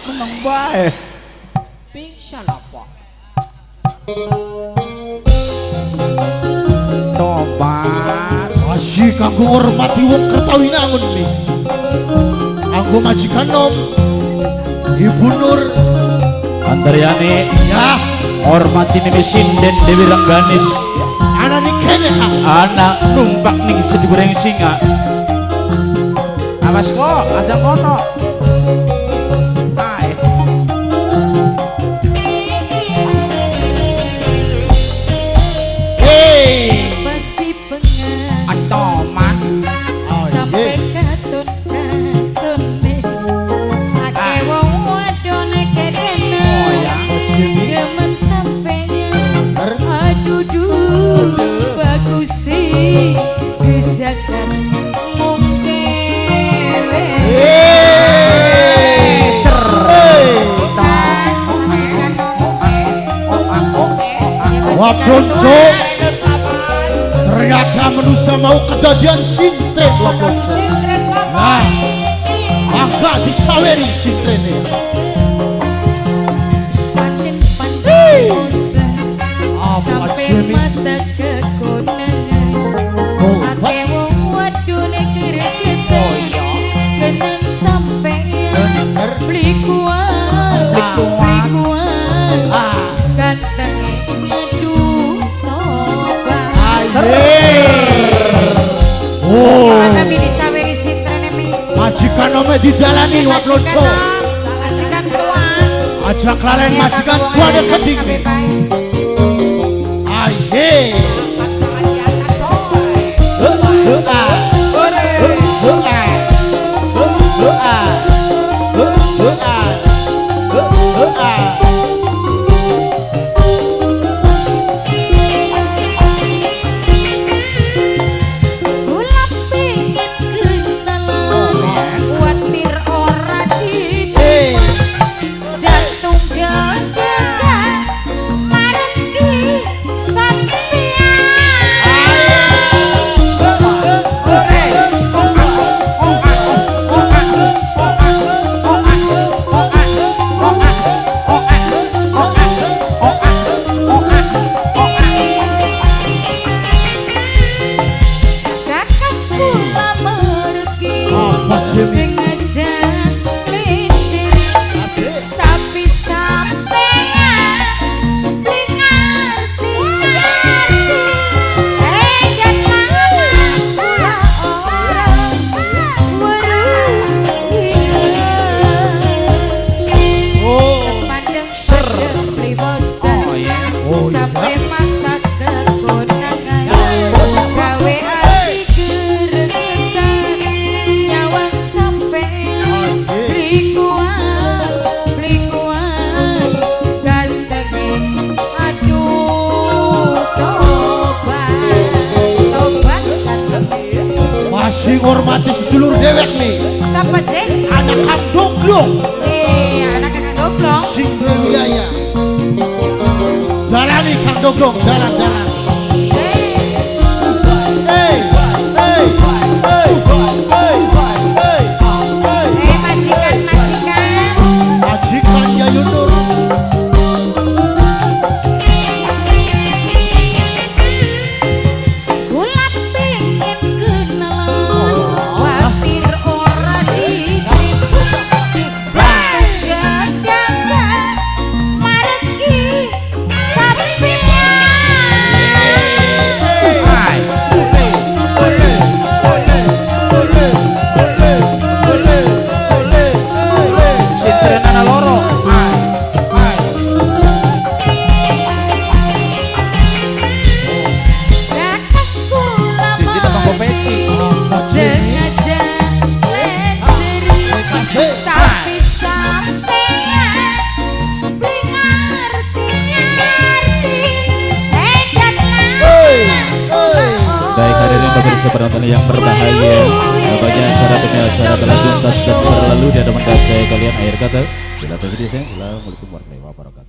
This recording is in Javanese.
Meneng bae. Pingsan apa? Tobat. Masih kanggo ngormati wong Kertawinangun nih. Kanggo majikan nom Ibu Nur. Antaryani Ya, hormati nimi sinden Dewi Rengganis. Ana ning kene ha. Anak numpak ning sedureng singa. Awas kok, aja kono. Ae. Hey. Pasti pengen Atoman. Oh, sampai iya. katun-katune akeh wong wadon kedene Oh ya. demen sampenya aduh duh bagus sih sejagat mung dhewe. Hey. Hey. Wah, Blonjo. Ternyata manusia mau kejadian sintren lah Blonjo. Nah, mangga disaweri sintrene. Pancen bosen Apa sampai Jimmy? mata kekonangan Oh, akeh wong wadon gregetan Oh iya. kenang sampeyan Bener. beli kuat Beli kuat. beli kuat Ah. gantenge aduh tobat. Aye. Oh. Mata milih saweri sintrene mi. Majikan nome didalani wa Blonjo. Majikan tuan. Aja klalen majikan tuane keding nih. Aye. Heh, heh, ah. Heh, heh, ah. Heh, heh, ah. Heh, heh, ah. Heh, heh, ah. Kula pengin kenalan, kuatir ora Hey. diterima. Jantung deg-degan mareki sampeyan. Kakak kula merki Apa, Jimmy? sengaja lincir, tapi sampeyan beli ngerti ngerti. Eh, dan ora weruh. Oh. Pandeng pandeng beli bosen Oh iya. Oh, iya. sampai mata kekonangan gawe ati gregetan nyawang sampeyan beli kuat beli kuat gantenge aduh tobat tobat gantenge. Masih ngormati sedulur dewek nih. Sapa cek? Anak Kang Doglong Eh, anak Kang Doglong. sing duwe wilayah. Dalani Kang Doglong, dalan-dalan. Hey, hey, hey, hey, hey, hey. Eh, majikan majikan. Majikan Yayu Nur. Kula pengen kenalan, kuatir ora diterima. Jantung deg-degan mareki sampeyan. Sintren ana loro. Kakak kula Jadi tukang merki peci. sengaja leceri, tapi sampeyan beli ngerti ngerti. Eh, dan Baik hadirin pemirsa penonton yang berbahagia, nampaknya acara demi acara telah tuntas dan berlalu di hadapan saya kalian. Akhir kata, bila terjadi saya, Assalamualaikum warahmatullahi wabarakatuh.